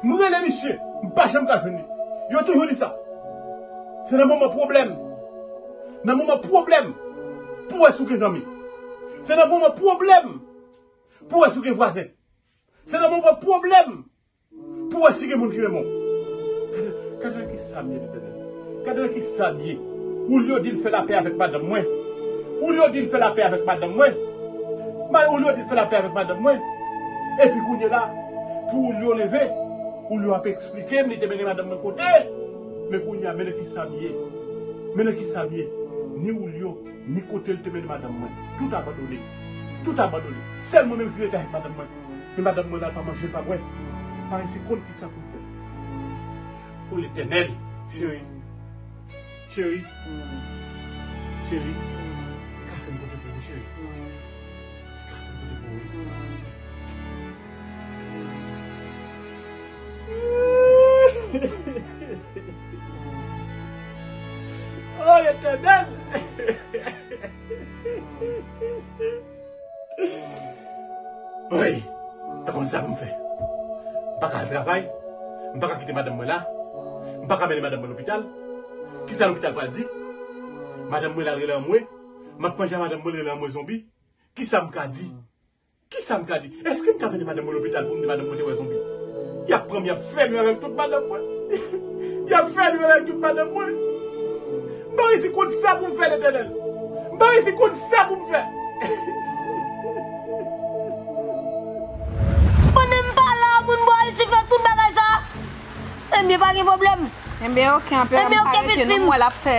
M rele misye, m pa janm ka jwenn li. Yo toujou di sa. Se nan moman pwoblèm. Nan moman pwoblèm, pou wè si w gen zanmi. Se nan moman pwoblèm, pou wè si w gen vwazen. Se nan moman pwoblèm, pou wè si gen moun ki renmen w. Gade, gade nan ki sa m ye, Letènèl. Gade nan ki sa m ye. Julio di l fè lapè avèk madanm mwen. Julio di l fè lapè avèk madanm mwen. Ma-, Julio di l fè lapè avèk madanm mwen. Epi kounye la, pou Julio leve, Julio ap eksplike m, li te mennen madanm mwen kote. Men kounye a, men nan ki sa m ye. Men nan ki sa m ye. Ni Julio, ni kote l te mennen madanm mwen. Tout abandone. Tout abandone. Sèl mwen menm ki rete avèk madanm mwen. Men madanm mwen la, l pa manje, l pa bwè. M pa resi konn ki sa pou m fè. O Letènèl, cheri. Cheri. Cheri. Ti kafe m pote pou ou, cheri. Ti kafe m pote pou ou, wi. O Letènèl! Wi, m pa konn sa pou m fè. M pa ka al travay, m pa ka kite madanm mwen la, m pa ka mennen madanm mwen lopital. Kisa lopital pral di? Madanm mwen la rele anmwe, m ap manje a madanm mwen rele anmwe zonbi. Kisa m ka di? Kisa m ka di? Èske m ka mennen madanm mwen lopital pou m di madanm mwen te wè zonbi? Y ap pran m, y ap fèmen avèk tout madanm mwen. Y ap fèmen avèk tout madanm mwen. M pa resi konn sa pou m fè, Letènèl. M pa resi konn sa pou m fè. Pandan m pa la, moun bò al sifè tout bagay sa. Enben, pa gen pwoblèm. Enben, oke, anpè. Enben, oke, pitit fi m. Mwen l ap fè.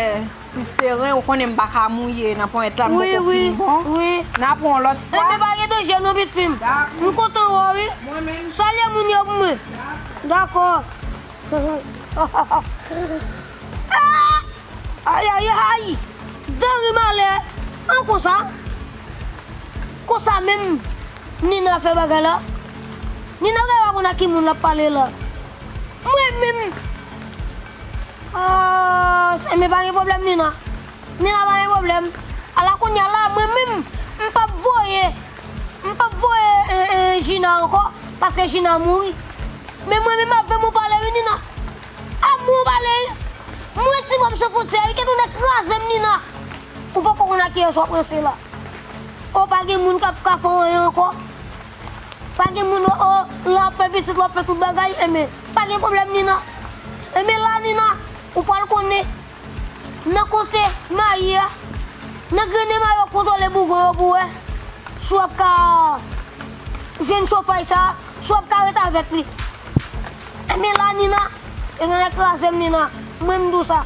Ti seren, ou konnen m pa ka mouye nan ponyèt la, m poko fin bon. Wi, wi. N a pran yon lòt fwa. Enben pa gen danje non, pitit fi m. M kontan wè w wi. Mwen menm. Salye moun yo pou mwen. Dakò. Ah! Ay, ay, ay! Deri malè! An konsa? Konsa menm Nina fè bagay la? Nina gen pa konn ak ki moun l ap pale la. Mwen menm. Ah, men pa gen pwoblèm, Nina. Nina pa gen pwoblèm. Ala kounye a la, mwen menm, m p ap voye, m p ap voye, eh, eh, Jina ankò, paske Jina mouri. Men mwen menm avè m ou pale wi, Nina. Avè m ou pale wi. Mwen ti bòb sou fwontyè wi, ke nou nèk kraze m, Nina. Ou poko konn ak kiyès w ap ranse la. O, pa gen moun k ap ka fè w anyen ankò. Pa gen moun, o, o, l ap fè pitit, l ap fè tout bagay, enben, pa gen pwoblèm, Nina. Enben la, Nina, ou pral konnen. Nan konte mayi a, nan grennen mayi w ap kontwole bougon yo pou wè si w ap ka jwenn chofay sa a, si w ap ka ret avèk li. Enben la, Nina, e nan nèk kraze m, Nina, mwen m di w sa.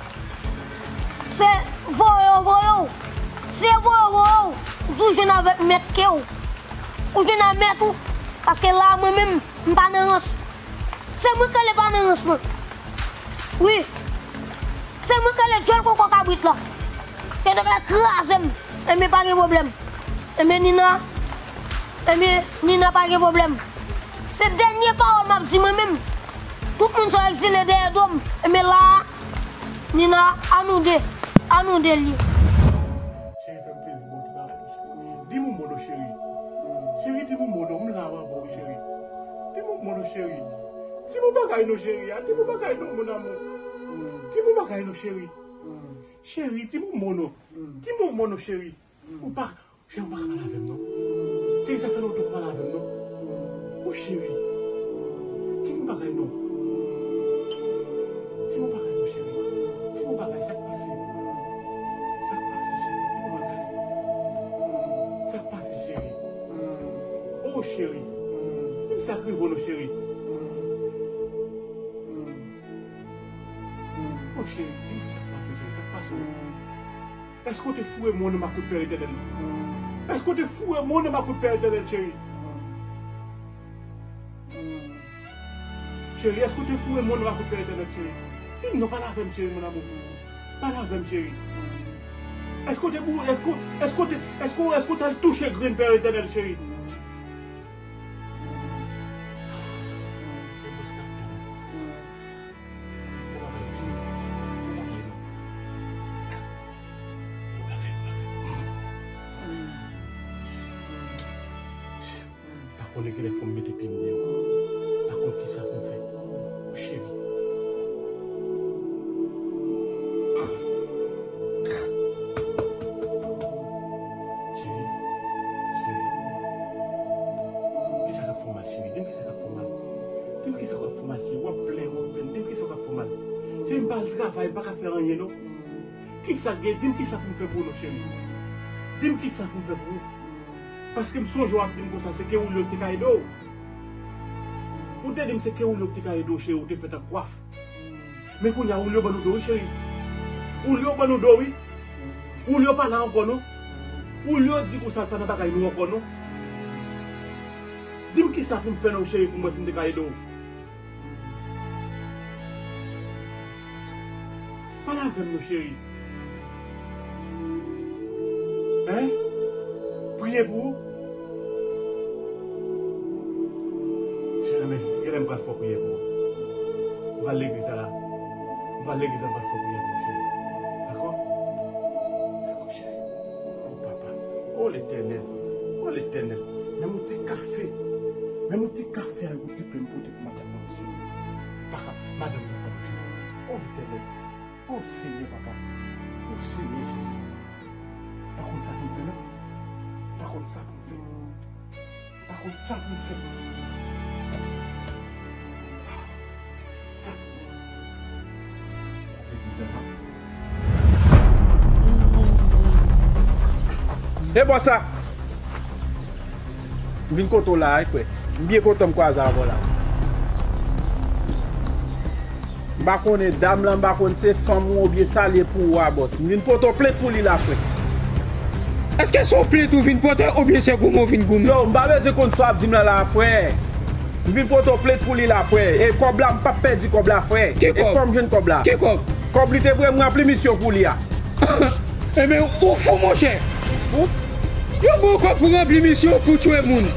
Se voye yo voye w. Se voye yo voye w, di w jwenn avèk mèt ke w. Ou jwenn a mèt ou, paske la, mwen menm, m pa nan rans. Se mwen k rele pa nan rans lan. Wi. Se mwen k rele djòl koko kabrit la. Ke nou ka kraze m. Enben pa gen pwoblèm. Enben Nina. Enben Nina pa gen pwoblèm. Se dènye pawòl m ap di mwen menm. Tout moun sa yo egzile dèyè do m. Enben la a, Nina, a nou de. A nou de l ye. Cheri, fè m plezi, bon ti bagay. Di m ou mò non, cheri. Cheri, di m ou mò non, m la w avè w, cheri. Di m ou mò non, cheri. Di m ou bagay non, cheri. A, di m ou bagay non, mon amour. Di m ou bagay non, cheri. Cheri, di m ou mò non. Di m ou mò non, cheri. Ou pa, cheri, ou pa ka pale avè m non. Cheri, sa fè lontan ou pa pale avè m non. O cheri. Di m ou bagay non. Di m ou bagay non, cheri. Di m ou bagay, sa k pase? Sa k pase, cheri? Di m ou bagay. Sa k pase, cheri? O cheri. Di m sa k rive w non, cheri. O cheri, di m sa k pase, cheri. Sa k pase w? Èske w te foure men w nan makout Pè Etènèl? Èske w te foure men w nan makout Pè Etènèl, cheri? Cheri, èske w te foure men w nan makout Pè Etènèl, cheri? Di m non, pale avè m, cheri, mon amour. Pale avè m, cheri. Èske w te bou-, èske w, èske w te, èske w, èske w t al touche grenn Pè Etènèl, cheri? Pa konnen kilè fò m mete pye m deyò. Pa konn kisa pou m fè. O cheri. Cheri. Cheri. Kisa k ap fè w mal, cheri? Di m kisa k ap fè w mal. Di m kisa k ap fè w mal, cheri. W ap plenn, w ap plenn. Di m kisa k ap fè w mal. Cheri, m pa al travay, m pa ka fè anyen, non. Kisa k gen? Di m kisa pou m fè pou ou non, cheri. Di m kisa pou m fè pou ou. Paske m sonje w ap di m konsa, se Kewoulyo ki te ka ede w. Ou te di m se Kewoulyo ki te ka ede w, cheri, ou te fèt ak kwaf. Men kounye a, Woulyo ban nou do, wi, cheri. Woulyo ban nou do, wi. Woulyo pa la ankò, non. Woulyo di konsa l pa nan bagay nou ankò, non. Di m kisa pou m fè non, cheri, pou m wè si m te ka ede w. Pale avè m non, cheri. Hein? Priye pou ou? Cheri, men, genlè m pral fè w priye pou ou. M pral legliz la. M pral legliz la, m pral fè w priye pou ou, cheri. Dakò? Dakò, cheri. O papa, o Letènèl, o Letènèl, menm yon ti kafe, menm yon ti kafe a yo te plen pote pou madanm nan, Senyè. Papa, madanm nan pa manje. O Letènèl, o Senyè papa, o Senyè Jezi. Pa konn sa pou m fè non. Pa konn sa pou m fè. Pa konn sa pou m fè. Sa pou m fè. Legliz la. E bò sa. M vin kote w la a, wi, frè. M byen kontan m kwaze avè w la. Pa konnen dam lan, m pa konn se fanm ou oubyen sa l ye pou ou a, bòs. M vin pote w plent pou li la, frè. Èske se yon plent ou vin pote oubyen se goumen w vin goumen? Yo, m pa bezwen konn sa w ap di m la, la, frè. M vin pote w plent pou li la, frè. E kòb la, m p ap pèdi kòb la, frè. Ki kòb? E fò m jwenn kòb la. Ki kòb? Kòb li te voye m ranpli misyon pou li a. Ebyen, ou fou, monchè. Ou? Yo ba w kòb pou ranpli misyon, pou tchwe moun.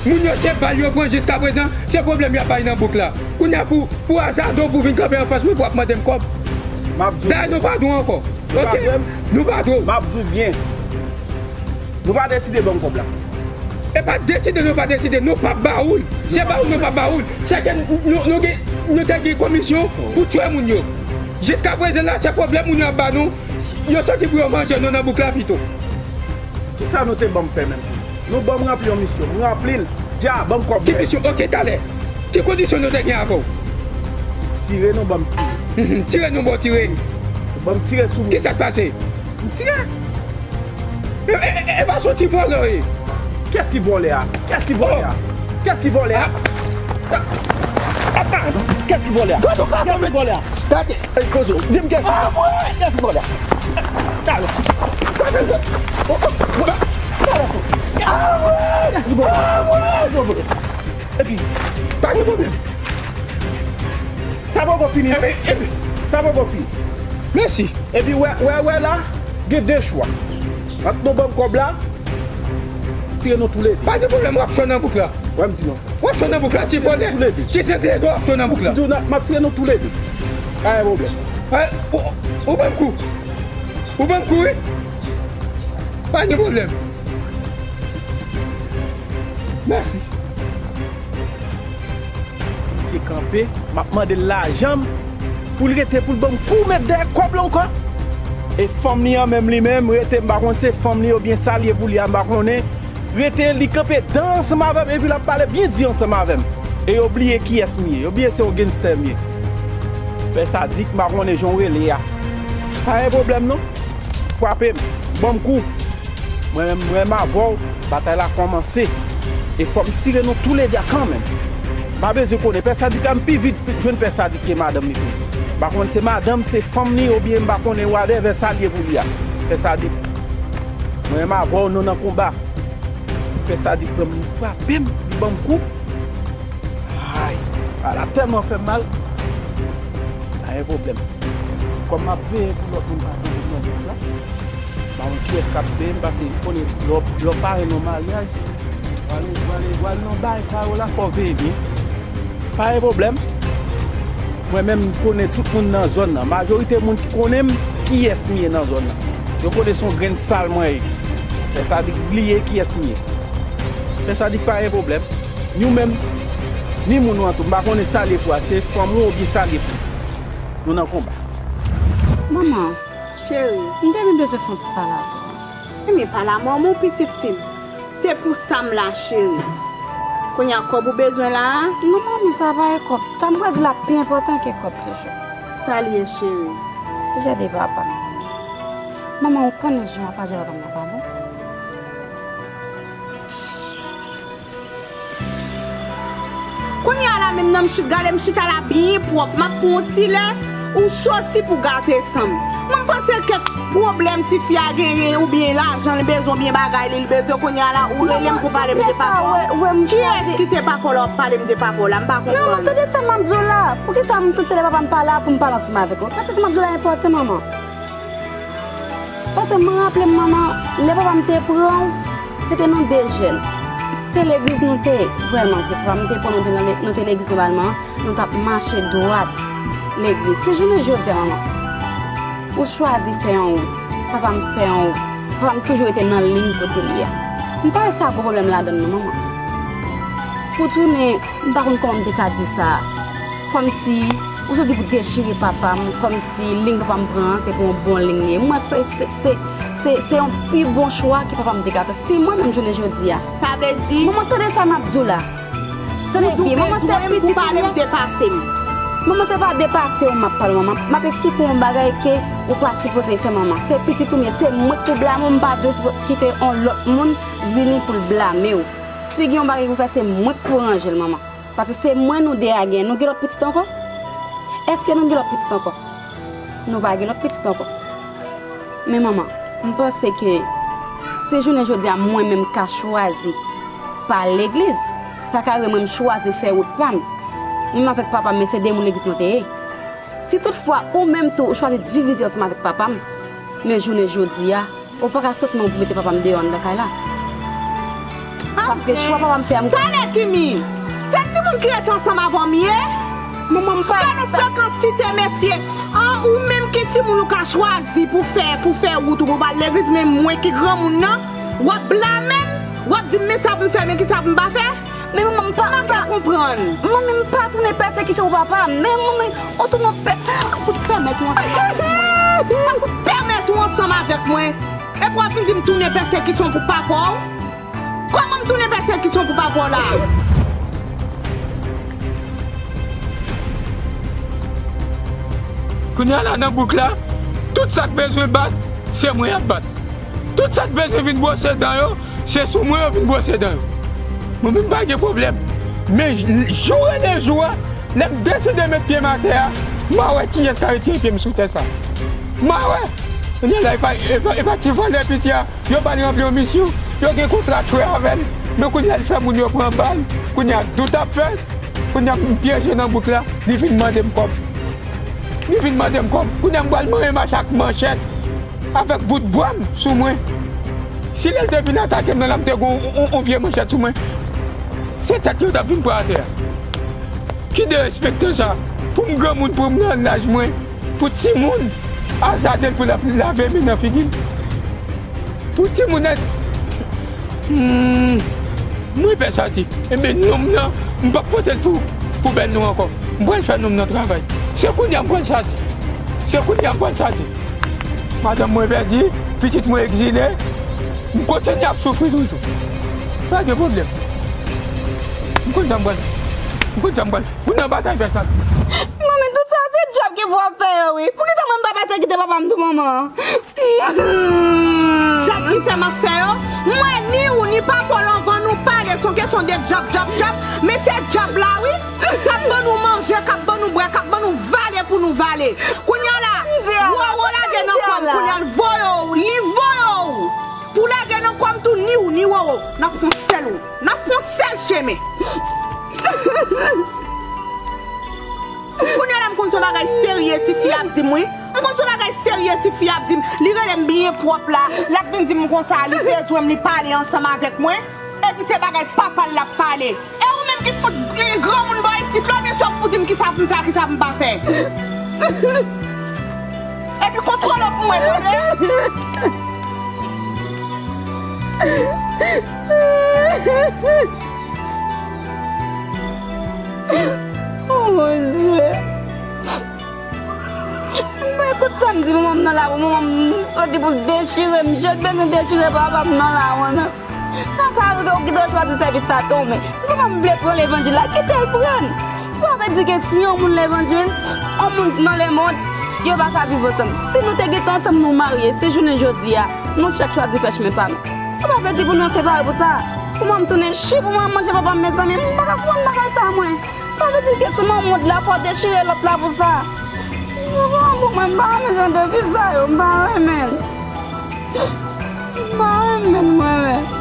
Moun yo se bal yo pran jiskaprezan, se pwoblèm y ap bay nan bouk la. Kounye a pou, pou azade w pou vin kanpe anfas mwen pou w ap mande m kòb. M ap di w. Dayè nou pa dwe ankò. Nou pa dwe m? Nou pa dwe w. M ap di w byen. Nou pa deside ban m kòb la. E pa deside, nou pa deside, nou p ap ba ou l. Se ba ou l, nou p ap ba ou l. Se ke nou, nou gen, nou te gen komisyon pou tchwe moun yo. Jiskaprezan la, se pwoblèm moun yo ap ba nou. Yo soti pou yo manje nou nan bouk la pito. Kisa nou te ban m fè menm? Nou ban m ranpli yon misyon. M ranpli l. Dja, ban m kòb mwen. Ki misyon? Oke, talè. Ki kondisyon nou te gen avè w? Tire nou ban m tire. Mhm, tire nou ban w tire. Ban m tire sou moun. Kisa k pase? M tire. E, e, e, e pa soti vòlè w ye. Kiyès ki vòlè a? Kiyès ki vòlè a? Oh! Kiyès ki vòlè a? Ah! Ah! Kiyès ki vòlè a? Kiyès ki vòlè a? Gade! Ey, Kozo, di m kiyès ki vòlè a? Kiyès ki vòlè a? Talè. Talè. Kiyès ki vòlè a? Epi, pa gen pwoblèm. Sa poko fini. Epi, epi. Sa poko fini. Mèsi. Epi, wè, wè, wè la, gen de chwa. Ant nou ban m kòb la, tire nou toulede. Pa gen pwoblèm, w ap fè nan bouk la. Wè, m di non sa. W ap fè nan bouk la, ti vòlè. Toulede. Ti senk lede, w ap fè nan bouk la. M di w, m ap tire nou toulede. Pa gen pwoblèm. Wè, ou, ou ban m kou. Ou ban m kou, wi. Pa gen pwoblèm. Mèsi. Misye kanpe, m ap mande l lajan m pou l rete, pou l ban m kou mèt dèyè kòb la ankò. E fanm li an menm, li menm, rete, m pa konn se fanm li oubyen sa l ye pou li a, m pa konnen. Rete, li kanpe dan ansanm avè m, epi l ap pale byen di ansanm avè m. E yo bliye kiyès m ye, yo bliye se yon gangstè m ye. Pè Sadik, m pa konnen jan w rele a. Pa gen pwoblèm non. Frape m, ban m kou. Mwen menm, mwen menm avè w, batay la kòmanse. E fò m tire nou toulede a kanmenm. M pa bezwen konnen. Pè Sadik la, m pi vit jwenn Pè Sadik ke madanm li tou. M pa konn se madanm, se fanm li, oubyen m pa konnen whatever sa l ye pou li a. Pè Sadik, mwen menm avè w, nou nan konba. Pè Sadik pran m, li frape m, li ban m kou. Ay, bagay la tèlman fè m mal. Pa gen pwoblèm. Kòm m ap veye pou lòt moun pa tonbe nan bouk la, m pa konn kiyès k ap veye m, paske m konnen lè w, lè w pare nan maryaj, w ale, w ale, w al nan bay pa yo la, fò w veye byen. Pa gen pwoblèm. Mwen menm, m konnen tout moun nan zòn nan. Majorite moun ki konnen m, kiyès m ye nan zòn nan. Yo konnen se yon grenn sal mwen ye. Pè Sadik bliye kiyès m ye. Pè Sadik pa gen pwoblèm. Ni w menm, ni moun ou an tou. M pa konnen sa l ye pou a. Se fanm ou oubyen sa l ye pou. Nou nan konba. Manman, cheri, m te vin bezwen fè yon ti pale avè w. Ebyen, pale a manman w, pitit fi m. Se pou sa m la, cheri. Kounye a, kòb ou bezwen la a? Non, manmi, sa pa e kòb. Sa m pral di la pi enpòtan ke kòb toujou. Sa l ye, cheri? Sijè de papa m. Manman, ou konnen jan w ap aji avè papa m nan pa bon. Kounye a la menm nan m chit, gade m chita la byen pwòp, m ap pran yon ti lè, ou soti pou gate san m. Mwen m panse kèk pwoblèm tifi a genyen, oubyen lajan li bezwen, oubyen bagay li, li bezwen, kounye a la ou rele m pou pale m de papa w. Kiyès ki te papa w la w ap pale m de papa w la? M pa konprann. Non, tande sa m ap di w la. Poukisa m tout se lè papa m pa la pou m pale ansanm avèk ou? Paske sa m ap di w la enpòtan, manman. Paske mwen raple m, manman, lè papa m te pran w, se te nou de jèn. Se legliz nou te ye, vrèman vre. Papa m te pran nou, te nan le-, nou te legliz nòmalman, nou t ap mache dwat legliz. Se jounen jodi a, manman, ou chwazi fè yon wout, papa m fè yon wout. Papa m toujou rete nan liy kote l ye a. M pa wè sa pwoblèm ladann non, manman. Pou tounen M pa konn kòman m te ka di sa. Kòmsi, ou soti pou dechire papa m, kòmsi liy papa m pran an, se pou yon bon liy li ye. Mwen, se, se, se, se, se yon pi bon chwa ke papa m te ka fè. Si mwen menm jounen jodi a. Sa vle di? Manman, tande sa m ap di w la. Tande byen, manman, se pitit ou m ye. Manman, se pa depase w m ap pale, manman. M ap eksplike w yon bagay ke ou pa sipoze fè, manman. Se pitit ou m ye, se mwen k pou blame w, m pa dwe sipo-, kite yon lòt moun vini pou l blame w. Si gen yon bagay pou fè, se mwen k pou ranje l, manman. Paske se mwen nou de a gen. Nou gen lòt pitit ankò? Èske nou gen lòt pitit ankò? Nou pa gen lòt pitit ankò. Men manman, m panse ke si jounen jodi a mwen menm ka chwazi pa al legliz, sa ka rive mwen m chwazi fè wout pa m. Mwen menm avèk papa m, men se de moun legliz nou te ye. Si toutfwa ou menm tou ou chwazi divize ansanm avèk papa m, men jounen jodi a, ou pa ka soti menm pou mete papa m deyò anndan kay la. Paske chwa papa m fè a, m... Talè, Kimi, se timoun ki rete ansanm avè w m ye? Manman, m pa... Gade yon frekansite, mesye. An, ou menm ki timoun ou ka chwazi pou fè, pou fè wout ou, pou pa al legliz, men mwen ki granmoun nan, w ap blame m, w ap di m men sa pou m fè, men ki sa pou m pa fè. Men manman, m pa... M pa ka konprann. Manmi, m pa tounen pèsekisyon pou papa m. Men manmi, ou tounen pè... Ou fout pèmèt ou ansanm avèk mwen. Ou fout pèmèt ou ansanm avèk mwen. Epi w ap vin di m tounen pèsekisyon pou papa w. Kòman m tounen pèsekisyon pou papa w la? Kounye a la nan bouk la, tout sa k bezwen bat, se mwen y ap bat. Tout sa k bezwen vin bwose dan yo, se sou mwen yo vin bwose dan yo. Mwen menm m pa gen pwoblèm. Men j-, jou rele jou a, lè m deside met pye m atè a, m a wè kiyès k a retire pye m sou tè sa. M a wè. Kounye a la, e pa, e pa, e pa ti vòlè piti a, yo ba l ranpli yon misyon, yo gen kontra tchwe avè l. Men kounye a, l fè moun yo pran bal. Kounye a, dout ap fèt. Kounye a, m pyeje nan bouk la, li vin mande m kòb. Li vin mande m kòb. Kounye a, m pral manyen mache ak manchèt, avèk bout bwa m sou mwen. Si lè l te vin atake m nan la, m te gen yon, yon, yon vye manchèt sou mwen, se tèt li yo t ap vin pran atè a. Ki derespektan sa? Pou m granmoun, pou m nan laj mwen, pou timoun azade l pou l ap lave men nan figi m. Pou timoun nan, hmm, mwen pè sa di. Enben, nonm nan, m p ap pote l pou, pou bèl nou ankò. M pral fè nonm nan travay. Se kounye a m pral chwazi. Se kounye a m pral chwazi. Madanm mwen pèdi, pitit mwen egzile, m kontinye ap soufri toujou. Pa gen pwoblèm. M konn jan m pral, m konn jan m pral fè. Moun nan batay fè sa. Manmi, tout sa se djab ki fè w ap fè yo, wi. Poukisa mwen m pa pèsekite papa m tou, manman? Djab ki fè m ap fè yo. Mwen, ni ou, ni papa w, anvan nou pale, se yon kesyon de djab, djab, djab. Men se djab la, wi. K ap ban nou manje, k ap ban nou bwè, k ap ban nou vale pou nou vale. Kounye a la, Wowo lage nan kò m, kounye a l voye w, li voye w. Pou lage nan kò m tou, ni ou, ni Wowo. N ap fè yon sèl ou. N ap fè yon sèl chemen. Kounye a la, m konn se yon bagay serye tifi ap di m, wi. M konn se yon bagay serye tifi ap di m. Li rele m byen pwòp la. L ap vin di m konsa, li bezwen m, li pale ansanm avèk mwen. Epi se bagay papa l l ap pale. E ou menm ki fout, eh, granmoun bò isit la, oubyen se w k pou di m kisa pou m fè ak kisa pou m pa fè? Epi kontwole w pou mwen, tande? Oh, mon Dieu. Mwen, kout sa m di manman m nan lari, manman m soti pou l dechire m, je l bezwen dechire papa m nan lari an. Sa ka rive, ou kite w chwazi sèvis sa tonbe. Si papa m vle pran levanjil la, kite l pran l. Sa pa vle di ke si yon moun levanjil, yon moun nan lemonn, yo pa ka viv ansanm. Si nou te gentan ansanm, nou marye, se jounen jodi a, nou chak chwazi fè chimen pa nou. Sa pa vle di pou nou separe pou sa. Pou mwen, m tounen chi, pou mwen manje papa m, mezanmi, m pa ka konprann bagay sa, mwen. Sa vle di ke sou nan mond la, fò dechire lòt la pou sa. Mwen, mwen, mwen pa renmen jan de vi sa yo, m pa renmen l. M pa renmen l, mwen menm.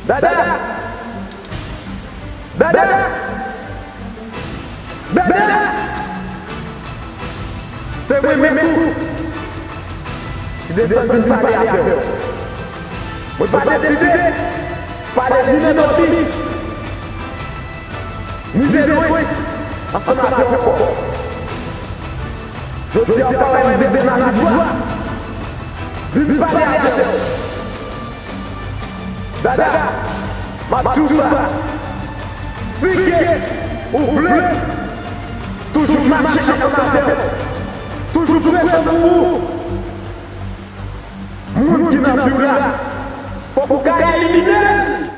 Dada! Dada! Dada! Se mwen menm tou ki desann vin pale avè w. Mwen pa deside pale ni nan dòmi, ni de lwen ansanm avè w ankò. Jodi a, papa m vin desann nan lavwa, vin pale avè w. Dada, m ap di w sa. Si ke ou vle, mache ansanm avè w. Toujou prezan pou ou. Moun ki nan vi w la, fòk ou ka elimine l.